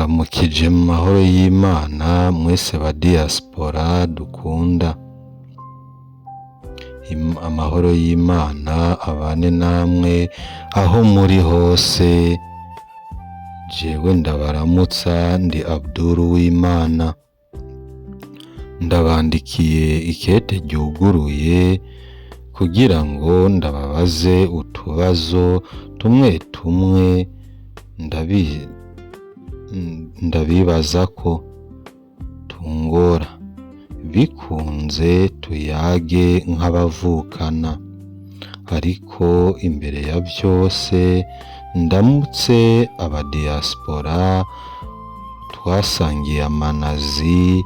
Ndabaramukije mu mahoro y'Imana mwese ba diaspora dukunda. Amahoro y'Imana abane namwe aho muri hose, jewe ndabaramutsa ndi Abdul Uwimana. Ndabandikiye ikete ryuguruye kugira ngo ndababaze utubazo tumwe tumwe ndabibazako tungora. Bikunze tuyage nk'abavukana, ariko imbere ya vyose ndamutse abadiaspora twasangiye amanazi,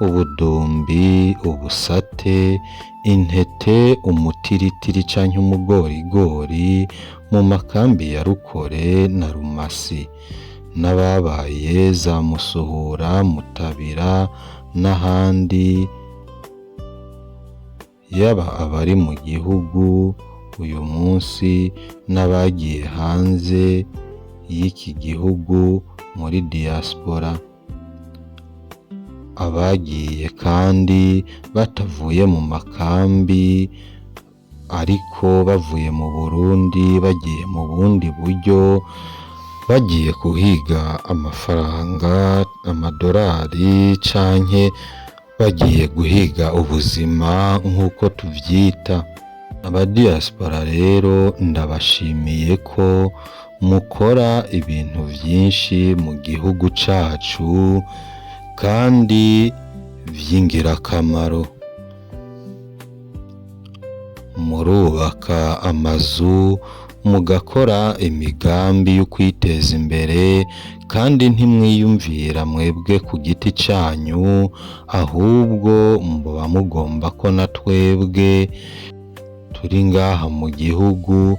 ubudumbi, ubusate, intete, umutiritiri canke umugorigori mu makambi ya Rukore na Rumasi, n'ababaye za Musuhura, Mutabira n'ahandi, yaba abari mu gihugu uyu munsi n'abagiye hanze y'iki gihugu muri diaspora. Abagiye kandi batavuye mu makambi ariko bavuye mu Burundi bagiye mu bundi buryo, bagiye guhiga amafaranga, amadorari canke bagiye guhiga ubuzima nk'uko tuvyita. Abadiaspora rero ndabashimiye ko mukora ibintu vyinshi mu gihugu cacu kandi vy'ingirakamaro. Murubaka amazu, mugakora imigambi yo kwiteza imbere kandi ntimwiyumvira mwebwe ku giti canyu, ahubwo muba mugomba ko na twebwe turi ngaha mu gihugu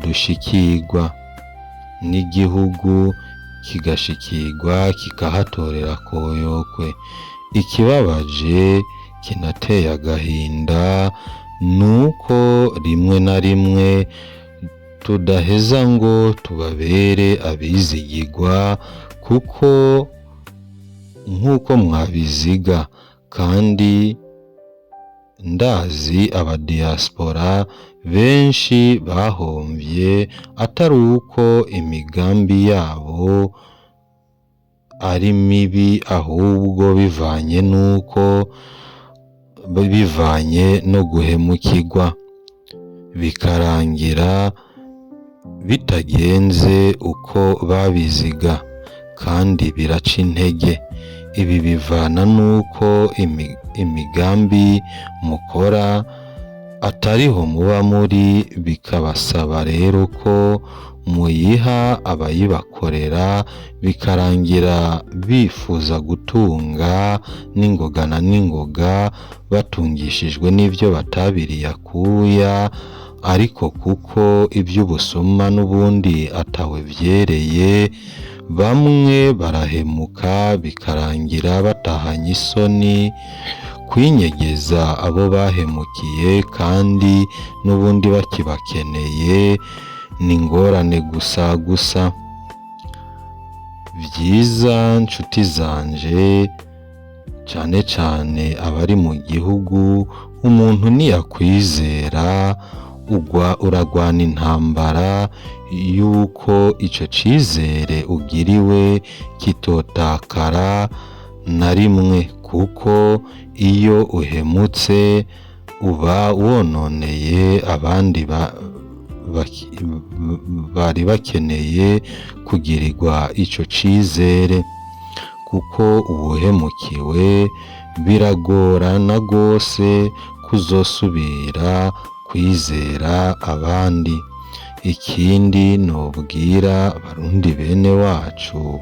dushikirwa n'igihugu kigashikirwa kikahatorera koyokwe. Ikibabaje kinateye agahinda nuko rimwe na rimwe tudaheza ngo tubabere abizigirwa, kuko nk'uko mwabiziga, kandi ndazi abadiaspora benshi bahomvye atari uko imigambi yabo ari mibi, ahubwo bivanye n'uko bivanye no guhemukirwa, bikarangira bitagenze uko babiziga, kandi biraca intege. Ibi bivana n'uko imigambi mukora atariho muba muri, bikabasaba rero ko muyiha abayibakorera, bikarangira bifuza gutunga n'ingoga na n'ingoga, batungishijwe n'ivyo batabiriye akuya, ariko kuko ivy'ubusuma n'ubundi atawe vyereye, bamwe barahemuka bikarangira batahanye isoni kwinyegeza abo bahemukiye, kandi n'ubundi bakibakeneye ni ingorane gusa gusa. Vyiza nshuti zanje, cane cane abari mu gihugu, umuntu niyakwizera ugwa uragwana intambara yuko ico cizere ugiriwe kitotakara na rimwe, kuko iyo uhemutse uba wononeye abandi bari bakeneye kugirirwa ico cizere, kuko uwuhemukiwe biragorana gose kuzosubira kwizera abandi. Ikindi nobwira Abarundi bene wacu,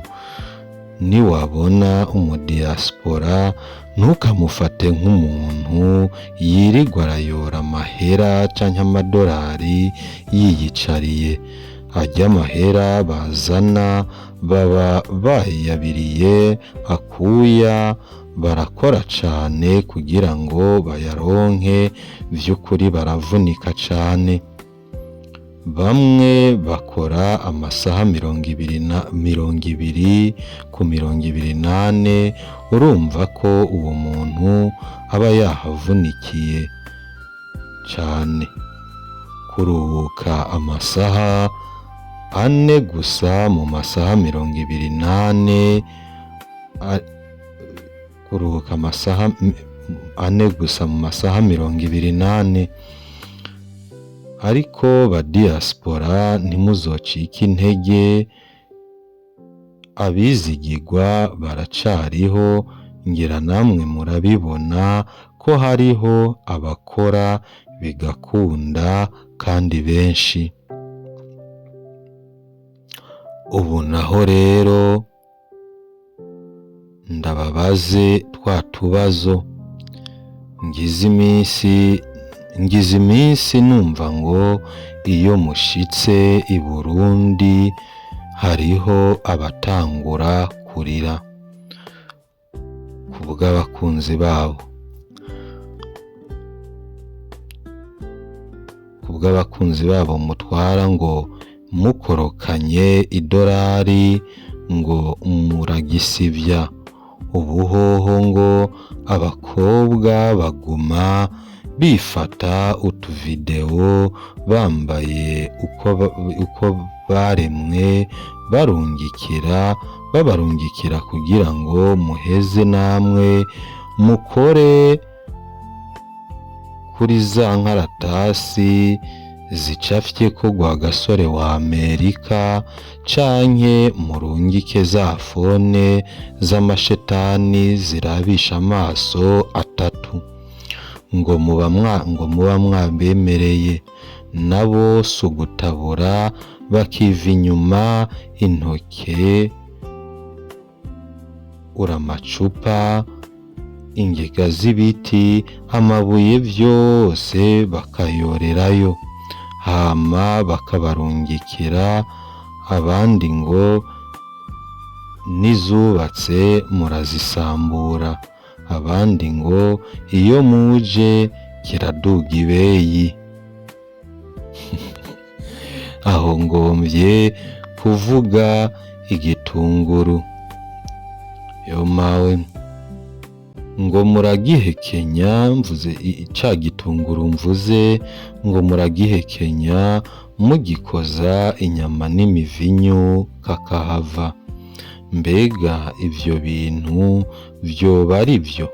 niwabona umudiaspora ntukamufate nk'umuntu yirirwa arayora amahera canke amadorari yiyicariye. Arya amahera bazana baba bayabiriye akuya, barakora cane kugira ngo bayaronke, vy'ukuri baravunika cane. Bamwe bakora amasaha 20 ku 24, urumva ko uwo muntu aba yahavunikiye cane. Kuruhuka amasaha 4 gusa mu masaha 24, kuruhuka amasaha 4 gusa mu masaha 24. Ariko ba diaspora ntimuzocike intege, abizigirwa baracariho, ngira namwe murabibona ko hariho abakora bigakunda kandi benshi. Ubu naho rero ndababaze twa tubazo. Ngize iminsi numva ngo iyo mushitse i Burundi hariho abatangura kurira kubw'abakunzi babo, kubw'abakunzi babo mutwara ngo mukorokanye idolari ngo muragisivya. Ubuhoho ngo abakobwa baguma bifata utuvideo bambaye uko baremwe, babarungikira kugira ngo muheze namwe mukore kuri za nkaratasi zicafyeko Rwagasore wa Amerika, canke murungike za fone z'amashetani zirabisha amaso 3 ngo muba mwabemereye, nabo si ugutabura bakiva inyuma intoke, uramacupa, ingega z'ibiti, amabuye vyose bakayorerayo, hama bakabarungikira abandi ngo nizubatse murazisambura, abandi ngo iyo muje kiraduga ibeyi. Aho ngomvye kuvuga igitunguru. Yo mawe, ngo muragihekenya, mvuze ca gitunguru mvuze ngo muragihekenya mugikoza inyama n'imivinyu kakahava. Mbega ivyo bintu vyoba ari vyo?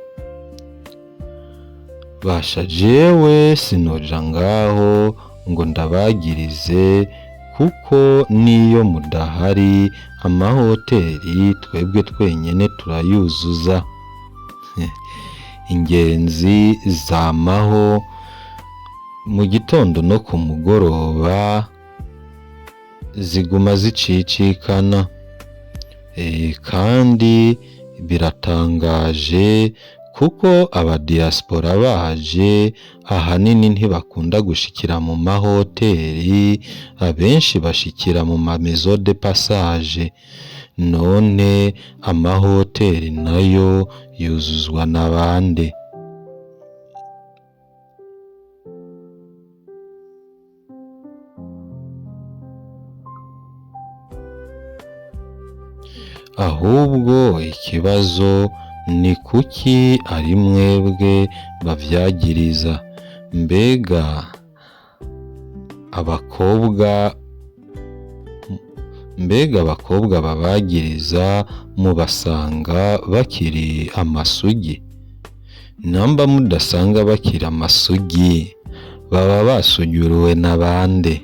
Basha jewe sinoja ngaho ngo ndabagirize, kuko niyo mudahari amahoteli twebwe twenyene turayuzuza. Ingenzi zamaho mu gitondo no ku mugoroba ziguma zicicikana. Kandi biratangaje kuko abadiaspora baje ahanini ntibakunda gushikira mu mahoteli, abenshi bashikira mu ma maison de passage. None amahoteli nayo yuzuzwa na bande? Ahubwo ikibazo ni kuki ari mwebwe bavyagiriza? Mbega abakobwa babagiriza mubasanga bakiri amasugi? Namba mudasanga bakiri amasugi, baba basujuriwe na bande?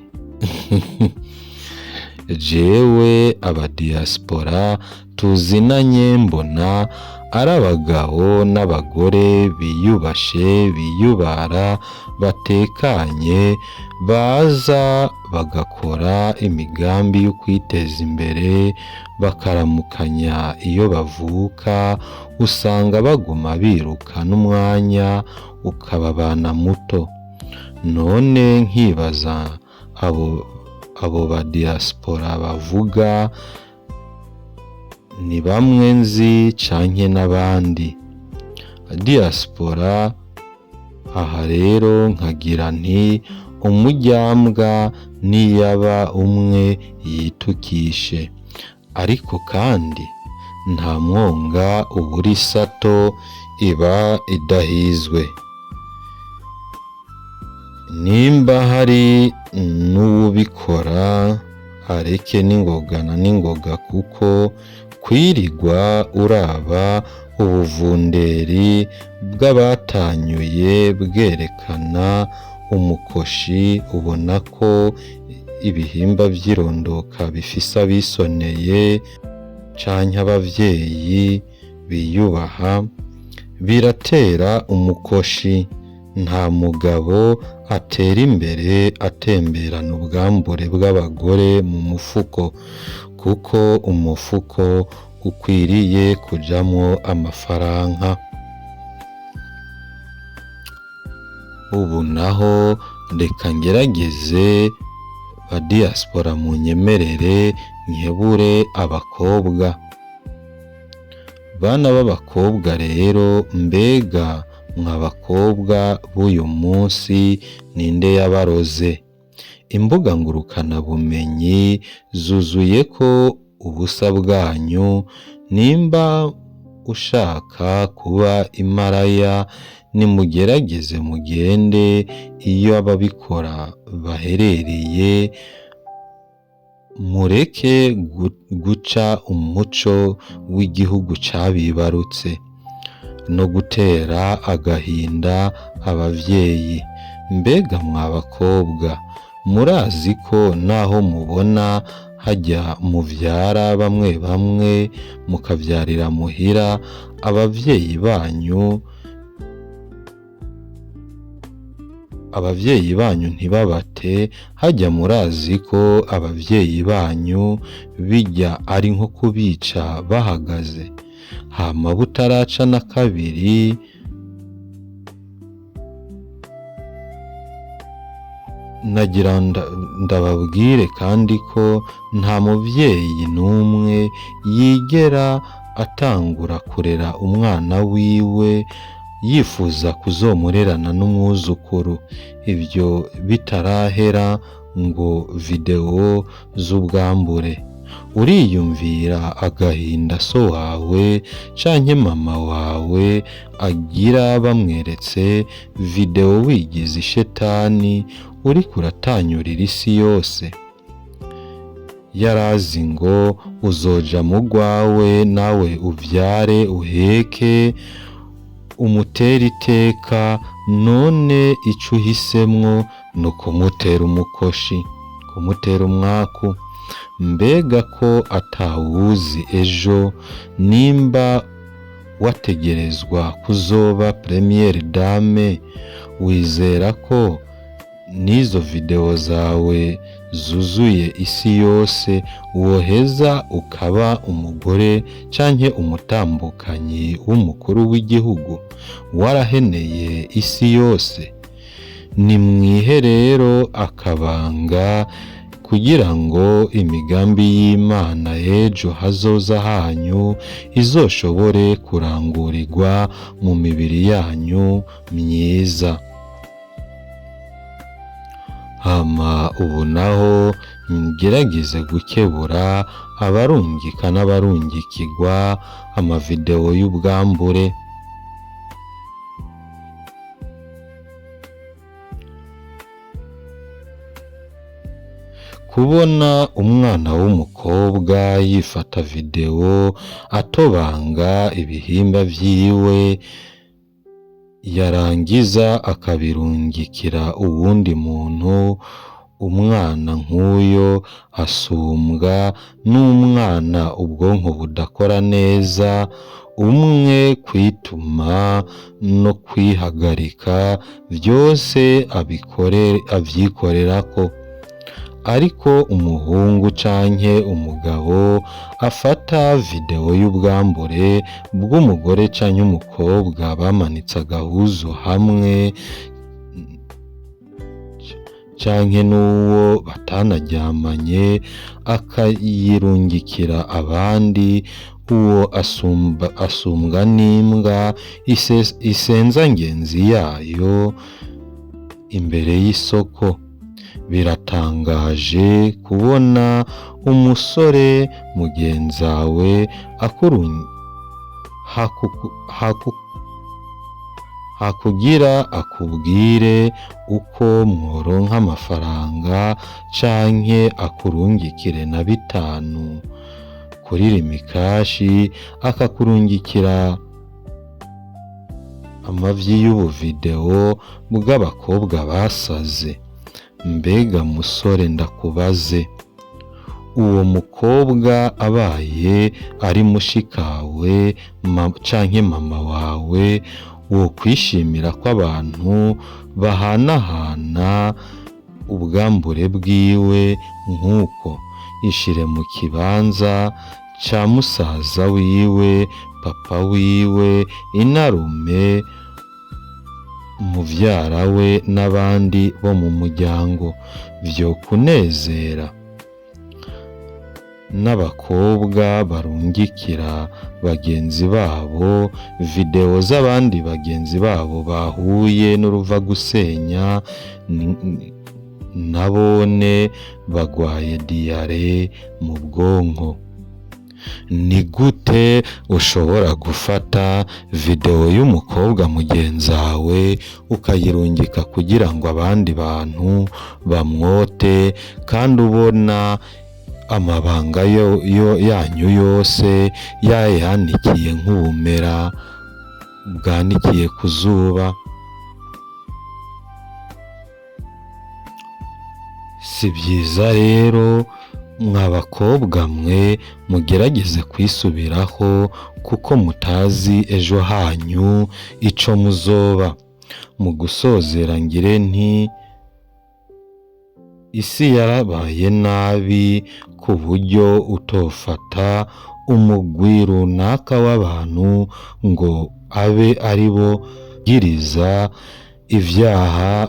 Jewe abadiaspora tuzinanye mbona ari abagabo n'abagore biyubashe, biyubara, batekanye, baza bagakora imigambi yo kwiteza imbere, bakaramukanya iyo bavuka, usanga baguma biruka n'umwanya ukababana muto. None nkibaza abo ba diaspora bavuga ni bamwe nzi canke n'abandi diaspora. Aha rero nkagira nti umujyambwa Niyaba umwe yitukishe. Ariko kandi nta mwonga ubura isato iba idahizwe. Nimba hari n'uwubikora areke n'ingoga na n'ingoga, kuko kwirigwa uraba ubuvunderi bw'abatanyuye bwerekana umukoshi, ubona ko ibihimba vy'irondoka bifise abisoneye canke abavyeyi biyubaha, biratera umukoshi. Nta mugabo atera imbere atemberana ubwambure bw'abagore mu mufuko, kuko umufuko ukwiriye kujamwo amafaranga. Ubu naho reka ngerageze ba diaspora munyemerere nkebure abakobwa. Bana b'abakobwa rero, mbega mwa bakobwa b'uyu munsi ninde yabaroze? Imbuga ngurukanabumenyi zuzuyeko ubusa bwanyu. Nimba ushaka kuba imaraya, nimugerageze mugende iyo ababikora baherereye, mureke guca umuco w'igihugu cabibarutse no gutera agahinda abavyeyi. Mbega mwa bakobwa, murazi ko naho mubona hajya muvyara bamwe bamwe mukavyarira muhira, abavyeyi banyu ntibabate? Hajya murazi ko abavyeyi banyu bijya ari nko kubica bahagaze? Hama butaraca na kabiri nagira ndababwire kandi ko nta muvyeyi n'umwe yigera atangura kurera umwana wiwe yifuza kuzomurerana n'umwuzukuru, ivyo bitarahera ngo videwo z'ubwambure. Uriyumvira agahinda so wawe canke mama wawe agira bamweretse videwo wigize ishetani uriko uratanyurira isi yose? Yarazi ngo uzoja mu rwawe nawe uvyare uheke umutere iteka, none ico uhisemwo ni ukumutera umukoshi, kumutera umwaku. Mbega ko atawuzi ejo nimba wategerezwa kuzoba première dame, wizera ko n'izo videwo zawe zuzuye isi yose woheza ukaba umugore canke umutambukanyi w'umukuru w'igihugu, waraheneye isi yose? Nimwihe rero akabanga kugira ngo imigambi y'Imana y'ejo hazoza hanyu izoshobore kurangurirwa mu mibiri yanyu myiza. Hama ubu naho ngerageze gukebura abarungika n'abarungikirwa amavidewo y'ubwambure. Kubona umwana w'umukobwa yifata videwo atobanga ibihimba vyiwe, yarangiza akabirungikira uwundi muntu, umwana nk'uyo asumbwa n'umwana ubwonko budakora neza, umwe kwituma no kwihagarika vyose avyikorerako. Ariko umuhungu canke umugabo afata videwo y'ubwambure bw'umugore canke umukobwa bamanitse agahuzu hamwe canke n'uwo batanaryamanye akayirungikira abandi, uwo asumbwa n'imbwa isenza ngenzi yayo imbere y'isoko. Biratangaje kubona umusore mugenzawe hakugira akubwire uko mworonka amafaranga canke akurungikire na 5 kuri Rimikashi, akakurungikira amavyi y'ubuvideo bw'abakobwa basaze. Mbega musore ndakubaze, uwo mukobwa abaye ari mushikawe canke mama wawe, wokwishimira ko abantu bahanahana ubwambure bwiwe nk'uko? Ishire mu kibanza ca musaza wiwe, papa wiwe, inarume, muvyara we n'abandi bo mu muryango. Vyokunezera? N'abakobwa barungikira bagenzi babo video z'abandi bagenzi babo bahuye n'uruva gusenya, nabone bagwaye diyare mu bwonko. Ni gute ushobora gufata video y'umukobwa mugenzawe ukayirungika kugira ngo abandi bantu bamwote, kandi ubona amabanga yanyu yose yayanikiye nk'ubumera bwanikiye ku zuba? Si byiza rero mwa bakobwa mwe, mugerageze kwisubiraho kuko mutazi ejo hanyu ico muzoba. Mu gusozera ngire nti isi yarabaye nabi ku buryo utofata umugwi runaka w'abantu ngo abe ari bo giriza ivyaha,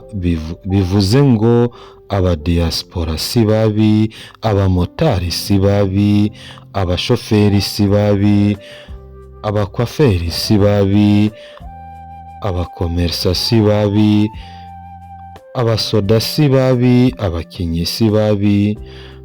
bivuze ngo abadiaspora si babi, abamotari si babi, abashoferi si babi, abakwaferi si babi, abakomersa si babi, abasoda si babi, abakinyi si babi.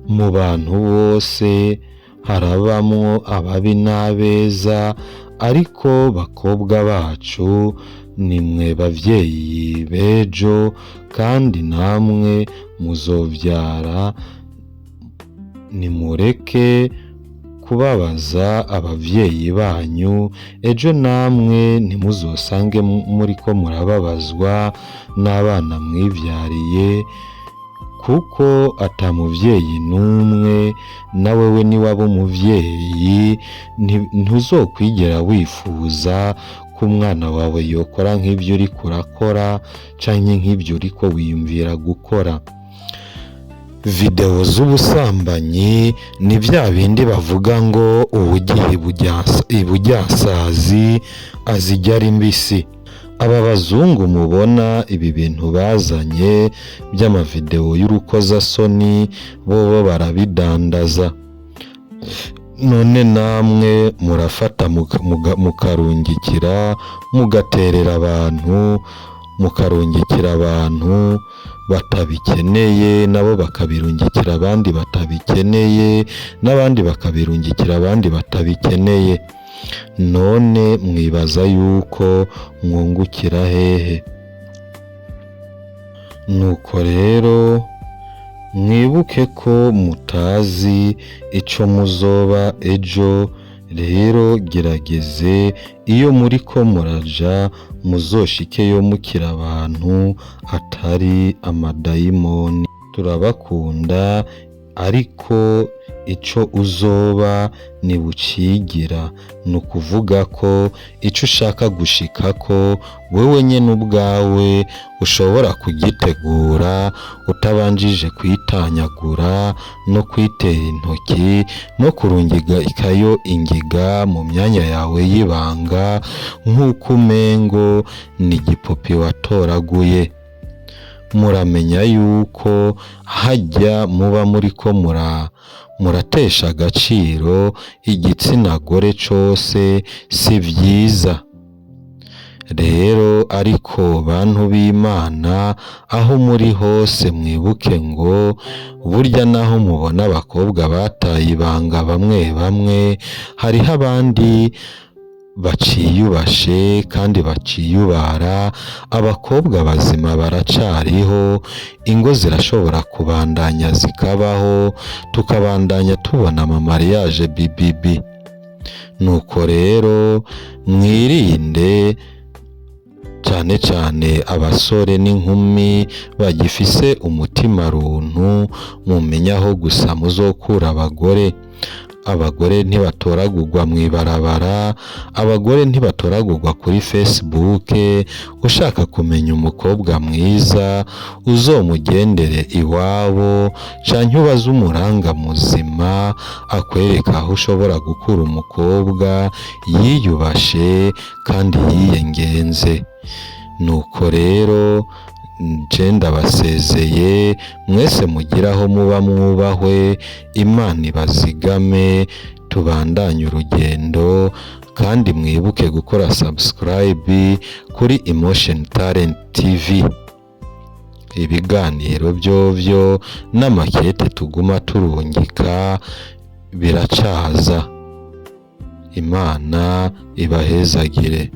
Mu bantu bose harabamwo ababi n'abeza, ariko bakobwa bacu nimwe bavyeyi b'ejo, kandi namwe muzovyara. Nimureke kubabaza abavyeyi banyu, ejo namwe ntimuzosange muriko murababazwa n'abana mwivyariye, kuko ata muvyeyi n'umwe, na wewe niwaba umuvyeyi ntuzokwigera wifuza ko umwana wawe yokora nk'ivyo uriko urakora canke nk'ivyo uriko wiyumvira gukora. Video z'ubusambanyi ni vya bindi bavuga ngo uwugiye ibujyasazi azirya ari mbisi. Aba bazungu mubona ibi bintu bazanye by'amavideo y'urukozasoni bobo barabidandaza. None namwe murafata mukarungikira, mugaterera abantu, mukarungikira abantu batabikeneye, nabo bakabirungikira abandi batabikeneye, n'abandi bakabirungikira abandi batabikeneye. None mwibaza yuko mwungukira hehe? Nuko rero mwibuke ko mutazi ico muzoba ejo. Rero gerageze iyo muriko muraja muzoshikeyo mukira abantu atari amadayimoni. Turabakunda, ariko ico uzoba ntibucigira. Ni ukuvuga ko ico ushaka gushikako wewe nyene ubwawe ushobora kugitegura utabanjije kwitanyagura no kwitera intoki no kurungikayo ingiga mu myanya yawe y'ibanga, nk'uko umengo ni igipupe watoraguye. Muramenya yuko hajya muba muriko muratesha agaciro igitsina gore cose, si vyiza. Rero ariko bantu b'Imana, aho muri hose mwibuke ngo burya naho mubona abakobwa bataye ibanga bamwe bamwe, hariho abandi baciyubashe kandi baciyubara. Abakobwa bazima baracariho, ingo zirashobora kubandanya zikabaho, tukabandanya tubona ama mariage BBB. Nuko rero mwirinde, cane cane abasore n'inkumi bagifise umutima runtu, mumenye aho gusa muzokura abagore. Abagore ntibatoragurwa mw'ibarabara, abagore ntibatoragurwa kuri Facebook. Ushaka kumenya umukobwa mwiza, uzomugendere iwabo canke ubaze umuranga muzima akwereka aho ushobora gukura umukobwa yiyubashe kandi yiyengenze. Nuko rero nje ndabasezeye, mwese mugire aho muba mwubahwe, Imana ibazigame, tubandanye urugendo, kandi mwibuke gukora subscribe kuri Emotion Talent TV. Ibiganiro vyovyo n'amakete tuguma turungika biracaza. Imana ibahezagire.